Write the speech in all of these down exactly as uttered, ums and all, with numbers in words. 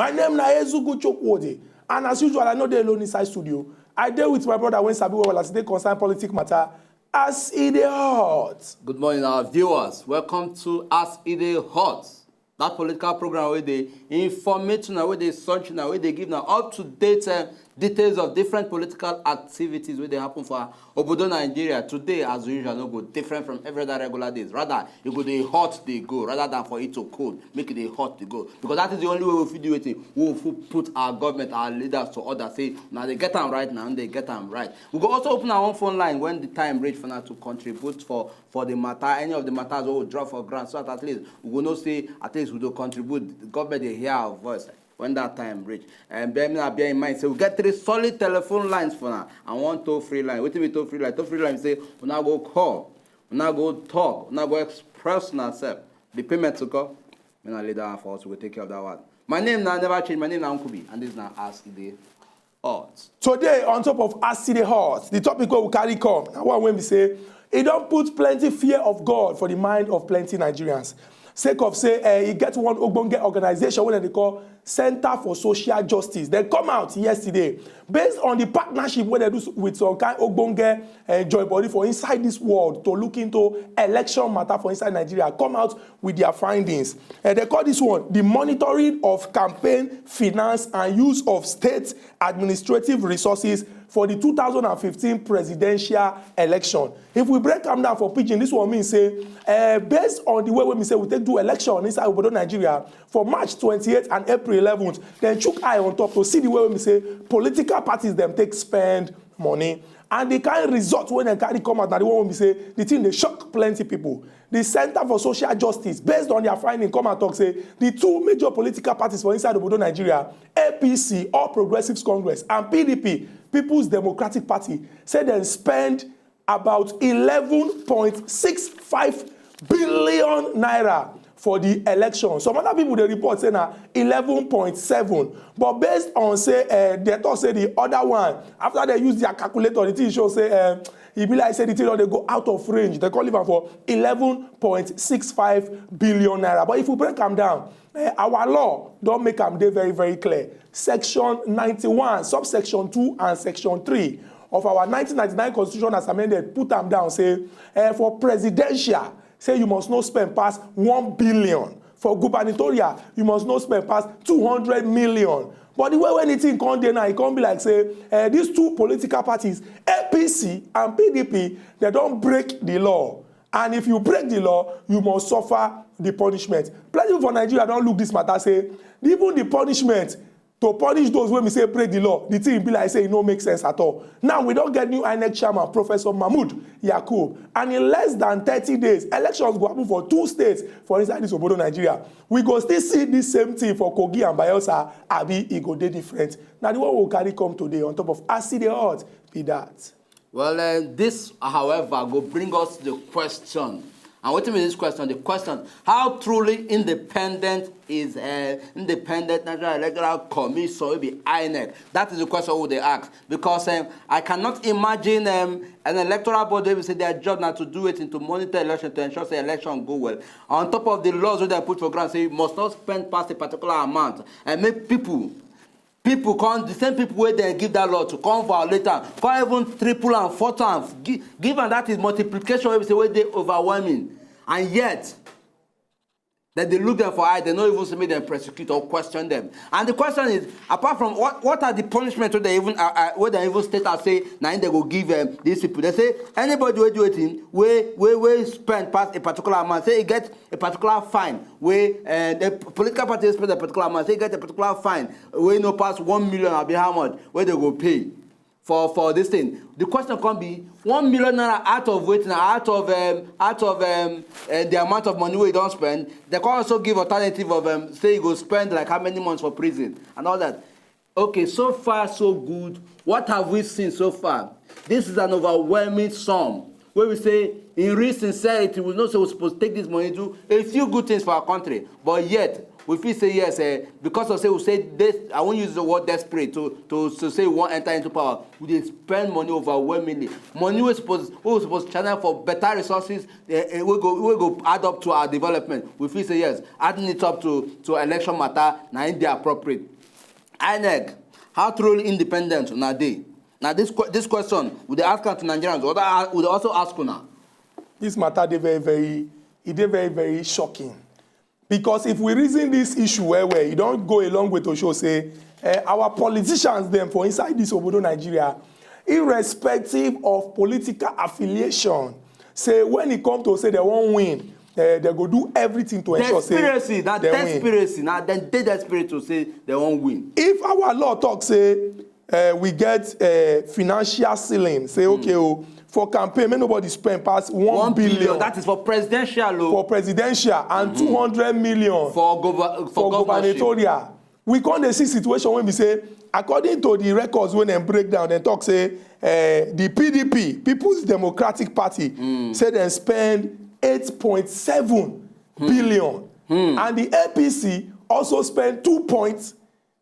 My name na Ezugu Chukwudi, and as usual, I no dey alone inside studio. I dey with my brother wey sabi well well as e dey concern politic matter, as e dey hot. Good morning, our viewers. Welcome to As E Dey Hot, that political program wey dey inform una, wey dey search una, wey dey give una up to date uh, details of different political activities wey dey happen for obodo Nigeria. Today, as usual, no go different from every other regular days. Rather, e go dey hot dey go rather than for it to cold, make e dey hot dey go. Because that is the only way we fit do wetin we fit put our government, our leaders to order. Say, now they get am right, now they get am right. We go also open our own phone line when the time reach for now to contribute for for the matter, any of the matters wey we drop for ground, so that at least we go know say at least we do contribute. The government dey hear our voice when that time reach. And bear, bear in mind, say we get three solid telephone lines for now. I want toll free line. Wetin be toll free line? Toll free line say una go call, una go talk, una go express una sef. The payment to come. May I lead that for us. We go take care of that one. My name now never change. My name now Nkubi, and this now As E Dey Hot. Today, on top of As E Dey Hot, the topic wey we carry come na one wey be say e don put plenty fear of God for the mind of plenty Nigerians. Sake of say eh, e get one ogbonge organization wey dem dey call Center for Social Justice. Dem come out yesterday based on the partnership wey dem do with some kind ogbonge eh, join body for inside this world to look into election matter for inside Nigeria. Come out with their findings. Eh, dem call this one the monitoring of campaign finance and use of state administrative resources for the two thousand and fifteen presidential election. If we break am down for pidgin, this one mean say eh, based on the way wey be say we take do election inside obodo Nigeria for March twenty-eight and April eleventh, dem chook eye on top to see the way wey be say political parties dem take spend money. And the kind result wey dem carry come out na the one wey be say the thing dey shock plenty people. The Center for Social Justice, based on their finding, come and talk say the two major political parties for inside obodo Nigeria, A P C, All Progressives Congress, and P D P, People's Democratic Party, say dem spend about eleven point six five billion naira for the election. Some other people dey report say na eleven point seven, but based on say eh, dem talk say the other one, after dem use their calculator, the thing show say eh, e be like say the thing don dey go out of range. Dem come leave am for eleven point six five billion naira. But if we break am down, eh, our law don make am dey very, very clear. Section ninety-one, subsection two and section three of our nineteen ninety-nine constitution as amended put am down say eh, for presidential, say you must no spend pass one billion. For gubernatorial, you must no spend pass two hundred million. But the way wey the thing come dey now, e come be like say eh, these two political parties, A P C and P D P, dem don break the law. And if you break the law, you must suffer the punishment. Plenty people for Nigeria don look this matter say even the punishment to punish those wey be say break the law, the thing be like say e no make sense at all. Now we don get new INEC chairman, Professor Mahmood Yakub, and in less than thirty days, elections go happen for two states for inside this obodo Nigeria. We go still see this same thing for Kogi and Bayelsa, abi e go dey different? Na the one we carry come today on top of As E Dey Hot be that. Well, uh, this, however, go bring us the question. And wetin be this question? The question: how truly independent is uh, independent National Electoral Commission, wey be INEC? That is the question we dey ask, because um, I cannot imagine um, an electoral body wey say their job na to do wetin, to monitor election, to ensure say election go well. On top of the laws wey dem put for ground, say you must not spend pass a particular amount, and make people people come, the same people wey dem give that law to, come violate am, come even triple am, fourth am, give am that is multiplication wey be say wey dey overwhelming, and yet dem dey look dem for eye, dem no even say make dem prosecute or question dem. And the question is, apart from what what are the punishment wey dem even uh, uh, wey dem even state out say na im dem go give um, these people? Dem say anybody wey do wetin, wey wey wey spend pass a particular amount, say e get a particular fine wey uh, the political party wey spend a particular amount, say e get a particular fine wey no pass one million, abi how much wey dem go pay for for this thing. The question come be, one million naira out of wetin, out of um, out of um, uh, the amount of money wey you don spend, dem come also give alternative of um, say you go spend like how many months for prison and all that. Okay, so far so good. What have we seen so far? This is an overwhelming sum wey we say, in real sincerity, we know say we suppose take this money do a few good things for our country, but yet We fit say yes, eh, because of say we say this, I won't use the word desperate to to to say we wan enter into power. We dey spend money overwhelmingly. Money wey suppose wey we suppose channel for better resources, eh, eh, wey go wey go add up to our development. We fit say yes, adding it up to to election matter na im dey appropriate. INEC, how truly independent una dey? Na this que- this question we dey ask am to Nigerians. Other we dey also ask una. This matter dey very very e dey very very shocking, because if we reason this issue well well, e don go a long way to show say eh, our politicians dem for inside this obodo Nigeria, irrespective of political affiliation, say when e come to say dem wan win, eh, dem go do everything to ensure say Desperation, na dem win. Desperation, na dem dey desperate to say dem wan win. If our law talk say uh, we get uh, financial ceiling, say okay o, for campaign make nobody spend pass one One billion billion, that is for presidential o. For presidential and two hundred million For gov- for for governorship. Gubernatorial. We come dey see situation wey be say, according to the records wey dem break down, dem talk say uh, the P D P, People's Democratic Party, say dem spend eight point seven billion, and the A P C also spend two point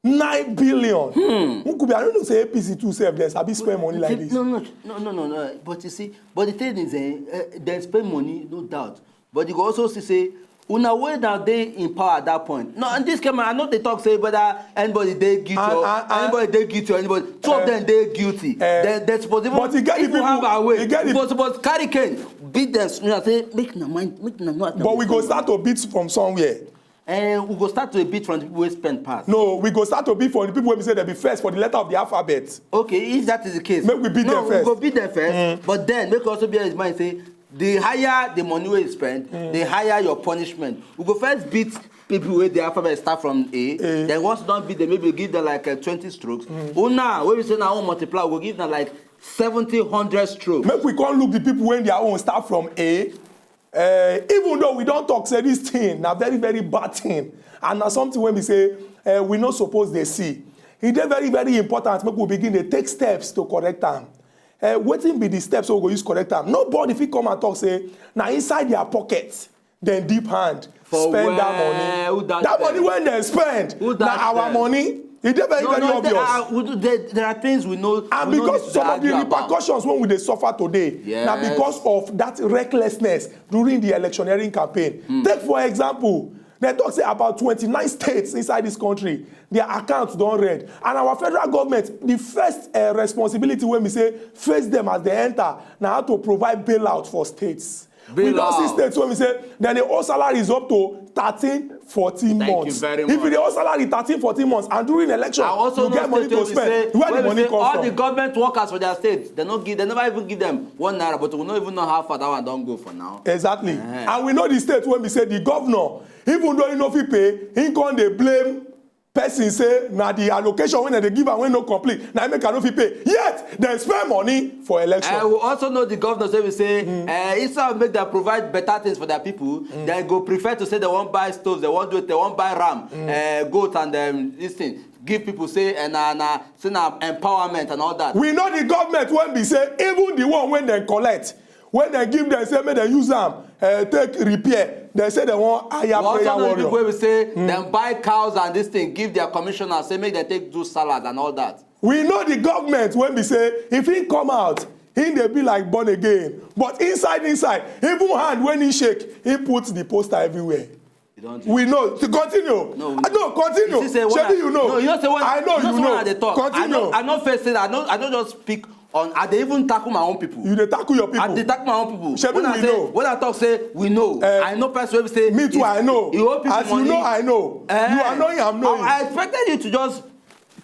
nine billion. Nkubi, I don't know say A P C too sef dem sabi spend money like this. No, no, no, no, no, no. But you see, but the thing is, eh, eh, dem spend money, no doubt. But you go also see say una wey na dey in power at that point. No, and this camera, I no dey talk say whether anybody dey guilty And- or and- and- anybody dey guilty or anybody. Two of Eh, them dey guilty. eh, Dem dem suppose even but e get the even have people- our way. e get the Suppose suppose carry cane, beat dem. You know, say make una mind, make una know as una But we go spend. Start to beat from somewhere. Eh, we go start to beat from the people wey spend pass. No, we go start to beat from the people wey be say dem be first for the letter of the alphabet. Okay, if that is the case, Make we beat no, them first. We go beat them first. But then make you also bear in mind say the higher the money wey you spend, the higher your punishment. We go first beat people wey the alphabet start from A. Then once you don beat them, maybe you give them like uh, twenty strokes. Una wey we say na one multiply, we go give them like seventy, hundred strokes. Make we come look the people wey their own start from A. Uh, even though we don talk say this thing na very very bad thing, and na something wey be say uh, we no suppose dey see, e dey very very important make we begin dey take steps to correct am. Uh, wetin be the steps wey we go use correct am? Nobody fit come and talk say na inside their pocket dem dip hand For spend that where? Money. Who dash That money them? Wey dem spend Who na dash our them? Money. E dey very No, very no, obvious. There, are, we do- there, there are things we know. And We no because need to some of the argue about. Repercussions wey we dey suffer today na Yes. Because of that recklessness during the electioneering campaign. Take for example, dem talk say about twenty-nine states inside this country, their accounts don red, and our federal government, the first uh, responsibility wey be say face them as they enter na how to provide bailout for states. We don see Bailout. States wey be say dem dey owe salaries up to thirteen, fourteen Thank you months. very If you much. Dey owe salary thirteen, fourteen months and during election I also you know get money state to wey be spend, say where wey the be money say come all from? The government workers for their state, they no give, they never even give them one naira, but we no even know how far that one don go for now. Exactly. And we know the state wey be say the governor, even though he no fit pay, he come dey blame person say na the allocation wey dem dey give am wey no complete na im make I no fit pay, yet dem spend money for election. I will also know the governors wey be say uh, instead of make dem provide better things for their people, they go prefer to say they wan buy stoves, they wan do it, they wan buy ram, uh, goat and um, this thing. Give people say uh, na na say na empowerment and all that. We know the government wey be say even the one wey dem collect, wey dem give dem say make dem use am uh, take repair, dem say dem wan hire We also prayer know the people warrior. Wey be say dem buy cows and this thing give their commissioners say make dem take do salad and all that. We know the government wey be say if he come out, he dey be like born again, but inside inside, even hand wey he shake, he put the poster everywhere. You don do. We know to continue. No, we- No, continue. You see say when Shebi I- you know. No, you know say when I know you you know. Know. I dey talk. Continue. I no I no first say that. I no I no just speak on. I dey even tackle my own people. You dey tackle your people. I dey tackle my own people. Shebi When I we say know. When I talk say we know. Eh, I know person wey be say Me too. if- I know. You owe people As money. You know, I know. Eh, You are knowing. I'm knowing. I, I expected you to just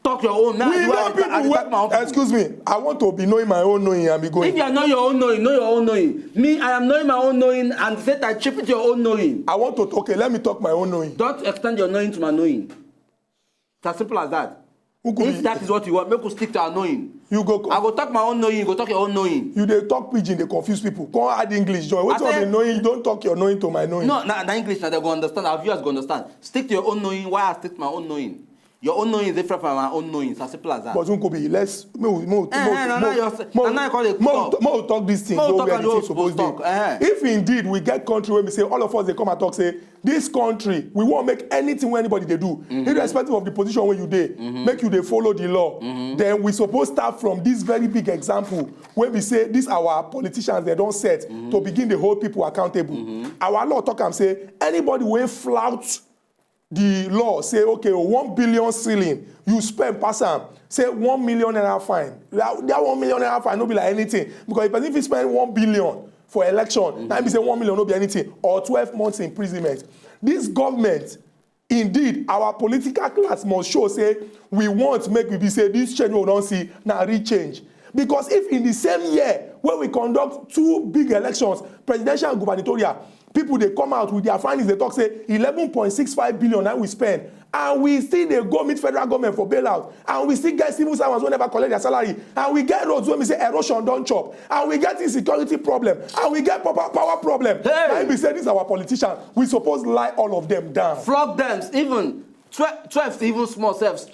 talk your own. Now We you know are the- I people. dey tackle my own Wey, people. excuse me. I want to be knowing my own knowing and be going. If you are not your own knowing, know your own knowing. Me, I am knowing my own knowing, and say that chip it your own knowing. I want to. Okay, let me talk my own knowing. Don't extend your knowing to my knowing. It's as simple as that. If that is what you want, make we stick to our knowing. You go. I go talk my own knowing, you go talk your own knowing. You dey talk pidgin, dey confuse people. Come add English join. Wetin be knowing? You don talk your knowing to my knowing. No, na, na English na dem go understand. Our viewers go understand. Stick to your own knowing. Why I stick to my own knowing? Your own knowing is different from my own knowing. It's as simple as that. But Nkubi, let's make we make we Eh, eh, na, na, your- na, na, you call it talk. Make we talk this thing. Make we Go talk where and the we thing suppose talk. Dey. Eh. If indeed we get country wey be say all of us dey come and talk say This country, we wan make anything wey anybody dey do, irrespective of the position wey you dey, make you dey follow the law. Then we suppose start from this very big example wey be say this our politicians dem don set to begin dey hold people accountable. Our law talk am say anybody wey flout the law, say, okay, one billion ceiling, you spend pass am, say one million naira fine. That, that one million naira fine no be like anything, because if person fit spend one billion for election, na im be say one million no be anything, or twelve months imprisonment. This government, indeed, our political class must show say we want make we be say this change wey we don see na real change. Because if in the same year wey we conduct two big elections, presidential and gubernatorial, people dey come out with their findings, dey talk say eleven point six five billion na we spend, and we still dey go meet federal government for bailout, and we still get civil servants wey never collect their salary, and we get roads wey be say erosion don chop, and we get insecurity problem, and we get power, power problem. Hey! Na im be say this our politician, we suppose lie all of them down. Flog them, even twelve, twelve even small self.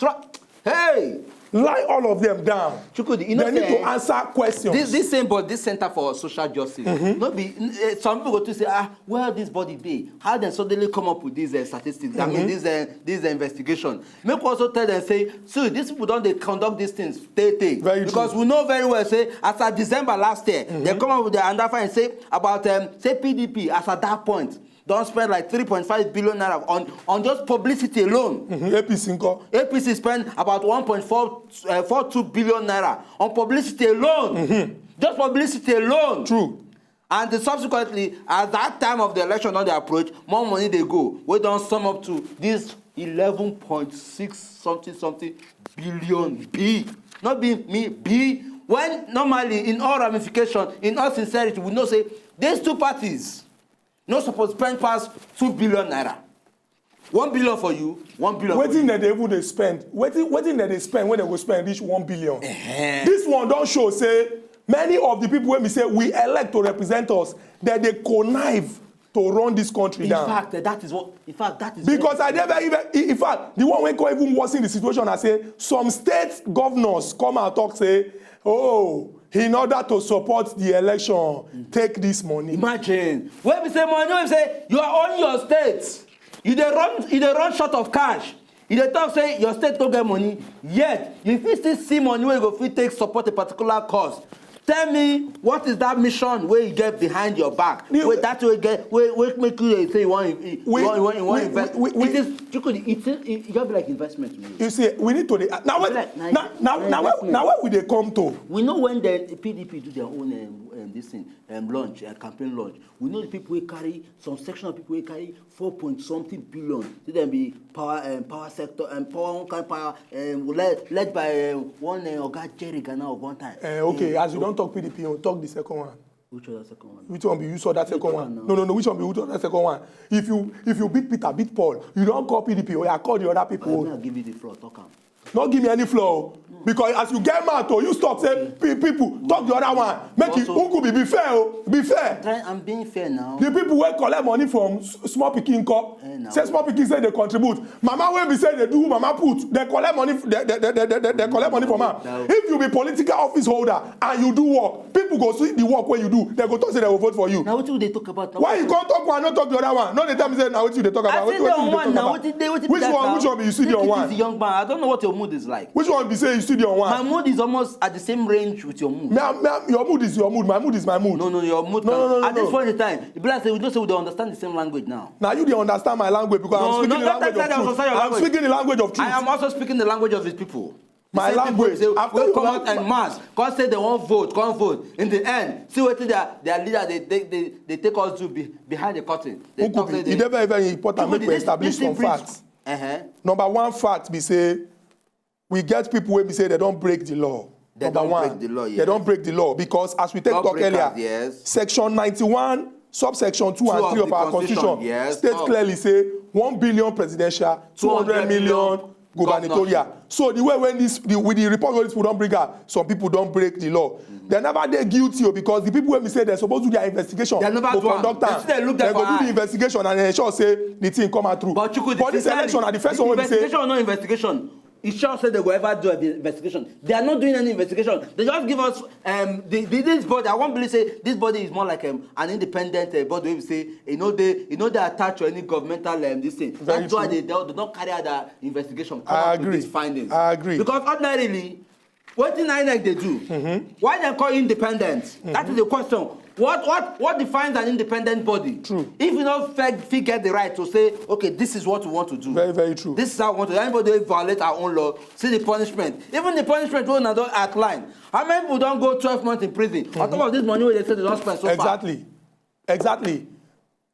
Hey! Lie all of them down. Chukwudi, you know, they need to answer questions. This, this same body, this Center for Social Justice. Mm-hmm. No be, eh, some people go to say, ah, where this body dey? How dem suddenly come up with these, eh, statistics? I mean, this, eh, this investigation. Make we also tell them say, so these people don dey conduct these things tey tey. Very true. Because we know very well say as at December last year, they come up with the under fine say about, um, say P D P as at that point don spend like three point five billion naira on, on just publicity alone. Mm-hmm. A P C nko? A P C spend about one point four, uh, four two billion naira on publicity alone. Mm-hmm. Just publicity alone. True. And then subsequently, as that time of the election don dey approach, more money dey go, wey don sum up to this eleven point six something something billion B. Not be me, B. When normally, in all ramification, in all sincerity, we know say these two parties no suppose spend pass two billion naira. One billion for you, one billion for you. Wetin dem dey even dey spend? Wetin, wetin dem dey spend when dem go spend reach one billion? This one don show say many of the people wey be say we elect to represent us, dem dey connive to run this country down. In fact, eh, that is what, in fact, that is what. Because I never even, in, in fact, the one wey come even worsen the situation, I say some state governors come out talk say, oh, in order to support the election, take this money. Imagine. When we say money, we say you are owning your state. You dey run, you dey run short of cash. You dey talk say your state no get money, yet you fit still see money wey you go fit take support a particular cause. Tell me, what is that mission wey you get behind your back? Wey that wey get, wey, wey make you dey say you wan, you wan, you wan, you wan invest? It is, Chukwudi, it is, it just be like investment to me. You see, we need to dey, now where, now, now, now where, now where we dey come to? We know when the P D P do their own, um, um, this thing, um, launch, uh, campaign launch. We know the people wey carry, some section of people wey carry four point something billion. Say dem be power, um, power sector, um, power, one kind power, um, led, led by, um, one, uh, Oga Jerry Gana of one time. Eh, okay, as you don talk P D P, you talk the second one. Which other second one? Which one be you saw that second one? No, no, no. Which one be you saw that second one? If you, if you beat Peter, beat Paul, you don call P D P. Oya, call the other people. Oya, me, I give you the floor. Talk am. No give me any floor, because as you get mouth to, you stop say pe-, people talk the other one. Make it, Uncle, be, be fair o, be fair. I'm being fair now. The people wey collect money from s-, small pikin nko, say small pikin say they contribute. Mama wey be say they do mama put, they collect money, they, they collect money from her. If you be political office holder and you do work, people go see the work wey you do, they go talk say they go vote for you. Na wetin we dey talk about? Why you come talk one, no talk the other one? No dey tell me say na wetin you dey talk about. Wetin, wetin you dey talk about? Which one, which one be you see the one? This young man, I don't know what your mood is like. Which one be say you see the one? My mood is almost at the same range with your mood. Me, me, your mood is your mood. My mood is my mood. No, no, your mood. No, no, no, no. At this point in time, e be like say we know say we dey understand the same language now. Now you dey understand my language because I'm speaking the language of truth. I'm speaking the language of truth. I am also speaking the language of his people. My language. Wey come out en masse, come say they wan vote, come vote. In the end, see wetin their, their leader dey, dey, dey, dey take us do be, behind the curtain. They talk say they, e dey very, very important make we establish some facts. Number one fact be say we get people wey be say they don break the law. Number one, they don break the law because as we take talk earlier, section ninety-one, subsection two and three of our constitution state clearly say one billion presidential, two hundred million gubernatorial. So the way when this, the, with the report wey these people don bring out, some people don break the law. They never dey guilty o, because the people wey be say they suppose do their investigation go conduct am. They go do the investigation and ensure say the thing come out true. But this election na the first one wey be say investigation or no investigation. e sure say they go ever do an investigation? They are not doing any investigation. They just give us um, the, the, this body. I won't believe say this body is more like um, an independent uh, body. We say you know they you know they attach to any governmental um, this thing. Very That's true. why they don't, they don't carry out that investigation. Come I agree. With these findings. I agree. Because ordinarily, what in INEC they do? Mm-hmm. Why they call independent? Mm-hmm. That is the question. What what what defines an independent body? True. If you don't fit, fit get the right to say, okay, this is what we want to do. Very very true. This is how we want to. Anybody violate our own law, see the punishment. Even the punishment we una don outline. How many people don go twelve months in prison? Mm-hmm. On top of this money wey they say they don spend so exactly. far. Exactly.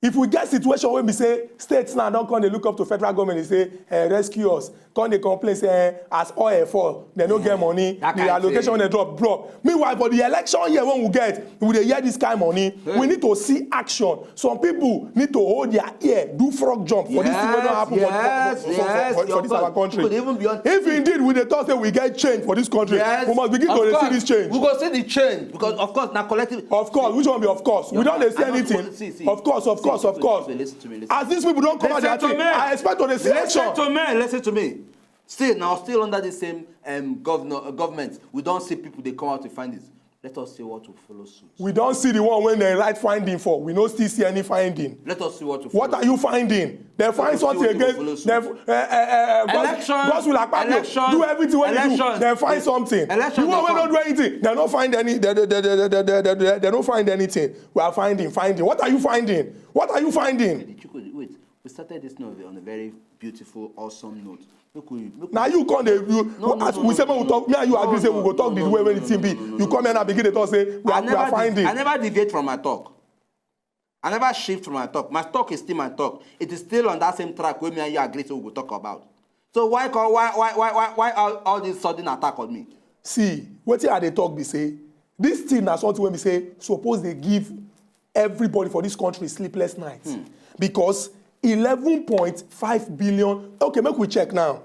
If we get situation where we say states now don't come they look up to federal government and say eh, rescue us, come they complain say eh, as oil fall they no get money, the allocation they drop drop. Meanwhile for the election year when we get we dey hear this kind money, we need to see action. Some people need to hold their ear, do frog jump for this thing wey don happen for- for- for- for- for- for- for this our country. If indeed we dey talk say we get change for this country, we must begin to dey see this change. We go see the change because of course na collective. Of course, which one be of course? We don't dey see anything. Of course, of course, of course. As these people don't come out their thing, I expect to dey see action. Listen to me, listen to me. Still now, still under the same um, governor, uh, government, we don't see people they come out to find this. Let us see what will follow suit. We don't see the one when they write finding for. We no still see any finding. Let us see what will follow. What are you finding? They find something against them. Uh, uh, uh, Godswill Akpabio do everything when they do. They find something. The one wey no do anything, they no find any. They, they, they, they, they, they, they, they, they no find anything. We are finding, finding. What are you finding? What are you finding? Wait, we started this note on a very beautiful, awesome note. Now you come dey you no, no, as no, we say no, we talk me and you agree say we go talk the way when the thing be you come here now begin dey talk say we are we are finding. I never deviate from my talk. I never shift from my talk. My talk is still my talk. It is still on that same track wey me and you agree say we go talk about. So why call why why why why why all, all this sudden attack on me? See wetin I dey talk be say this thing na something wey be say suppose dey give everybody for this country sleepless nights because eleven point five billion. Okay, make we check now.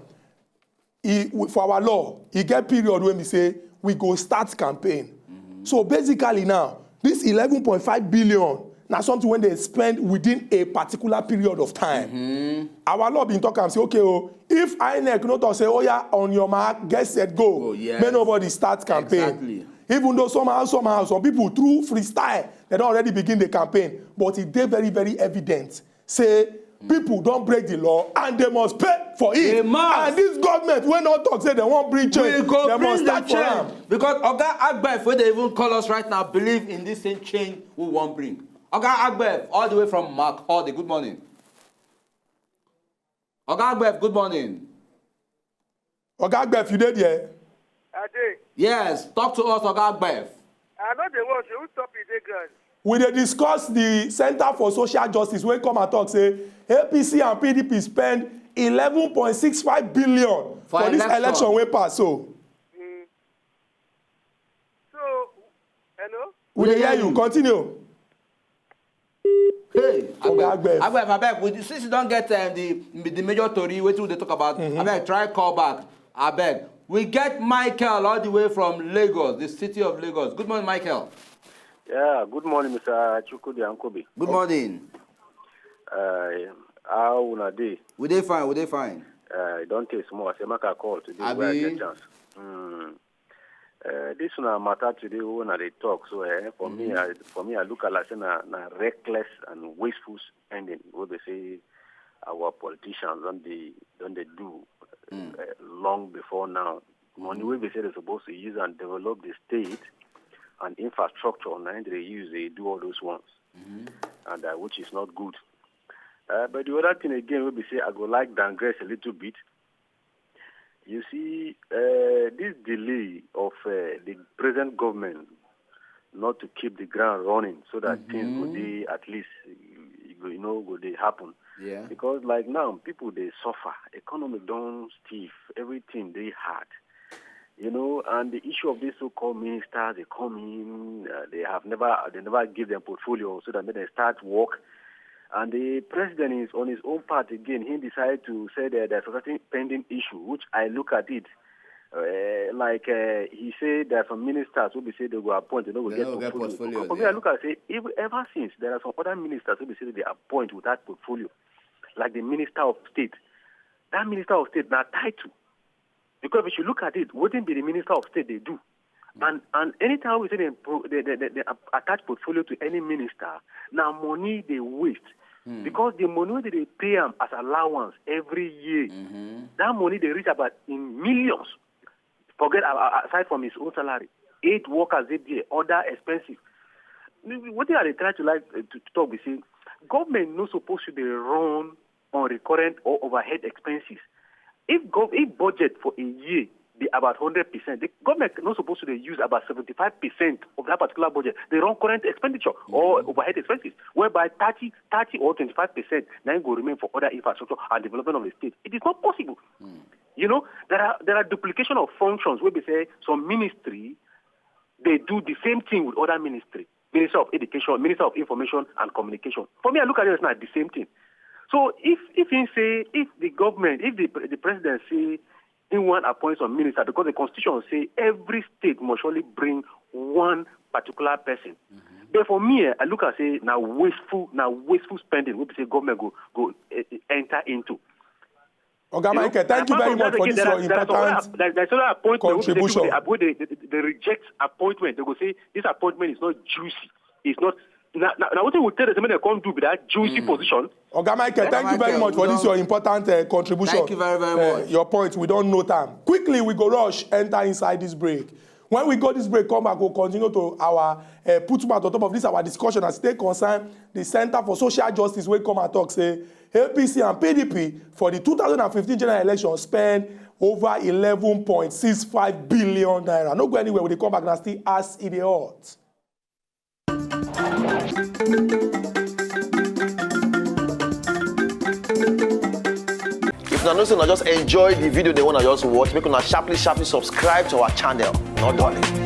E, we- for our law, e get period when we say we go start campaign. So basically now, this eleven point five billion na something when they spend within a particular period of time. Our law been talk am say okay oh, if INEC no talk say oh yeah on your mark, get set, go, Oh, yes. Make nobody start campaign. Exactly. Even though somehow somehow some people through freestyle they don already begin the campaign, but e dey very very evident say people don break the law and they must pay for it. They must. And this government wey no talk say they wan bring change, We go they bring must the start for am. Change because Oga Agbef wey dey even call us right now believe in this same change we wan bring. Oga Agbef all the way from Makurdi, good morning. Oga Agbef, good morning. Oga Agbef, you dey there? I dey. Yes, talk to us, Oga Agbef. I no dey watch. Who stop e dey ground? We dey discuss the Center for Social Justice wey come and talk say A P C and P D P spend eleven point six five billion for, for this election. Election wey pass so. Mm. So, hello? We dey hear you. Continue. Hey, Oga Agbef. Agbef, abeg, we, since you don get um, the the major tori wetin we dey talk about, mm-hmm. Abeg try call back. Abeg, we get Michael all the way from Lagos, the city of Lagos. Good morning, Michael. Yeah, good morning, Mister Chukwudi Ankobi. Good morning. Uh, how una dey? We dey fine, we dey fine. Uh, I don take small. I say make I call today. Abi? Wey I get chance. Mm. Uh, this na matter today wey una dey talk so eh, for mm -hmm. me I, for me I look at like say na, na reckless and wasteful spending wey be say our politicians don dey don dey do mm. uh, long before now. Money mm -hmm. wey be say they suppose to use and develop the state and infrastructure na im dey use dey do all those ones, mm -hmm. and uh, which is not good. Uh, but the other thing again wey be say I go like digress a little bit. You see, uh, this delay of uh, the present government not to keep the ground running so that mm-hmm. things go dey at least you know go dey happen. Yeah. Because like now people dey suffer, economy don stiff, everything dey hard. You know, and the issue of these so-called ministers, they come in, uh, they have never, they never give them portfolio so that they start work. And the president is on his own part again. He decided to say that there's a certain pending issue, which I look at it uh, like uh, he said, there are some ministers who be say they go appoint, they no go get portfolio. For me, I look at say if, ever since there are some other ministers who be say they appoint without portfolio, like the minister of state. That minister of state na title. Because if you look at it, wetin be the Minister of State dey do? And and anytime we say they, pro- they, they, they, they attach portfolio to any minister, na money they waste. Because the money wey they dey pay am as allowance every year, that money dey reach about in millions. Forget a- a- aside from his own salary, eight workers dey there, other expenses. Wetin I dey try to like uh, to talk be say government no suppose to dey run on recurrent or overhead expenses. If gov if budget for a year be about hundred percent, the government no suppose to dey use about seventy-five percent of that particular budget dey run current expenditure or overhead expenses, whereby thirty, thirty or twenty-five percent na im go remain for other infrastructure and development of the state. It is not possible. You know, there are there are duplication of functions wey be say some ministry dey do the same thing with other ministry. Minister of Education, Minister of Information and Communication. For me, I look at it as not the same thing. So if if he say if the government, if the the president say he want appoint some minister because the constitution say every state must surely bring one particular person. But for me, eh, I look and say now wasteful, now wasteful spending. We say government go go eh, eh, enter into. Oga Michael, thank you very much for this your important there, there's other appointment contribution. They, they, they reject appointment. They go say this appointment is not juicy. It's not. Now, now, now what we tell them when they come do with that juicy position. Oga Michael, thank you very much for this your important uh, contribution. Thank you very, very Uh, much. Your point, we don't know time. Quickly, we go rush enter inside this break. When we go this break, come back, we'll continue to our uh, put mouth on top of this our discussion and stay concerned. The Center for Social Justice will come and talk say A P C and P D P for the two thousand and fifteen general election spend over eleven point six five billion naira. No go anywhere. We dey come back now still as it dey hot. If una know say una just enjoy the video dem wey una just watch, make una sharply sharply subscribe to our channel. No dulling.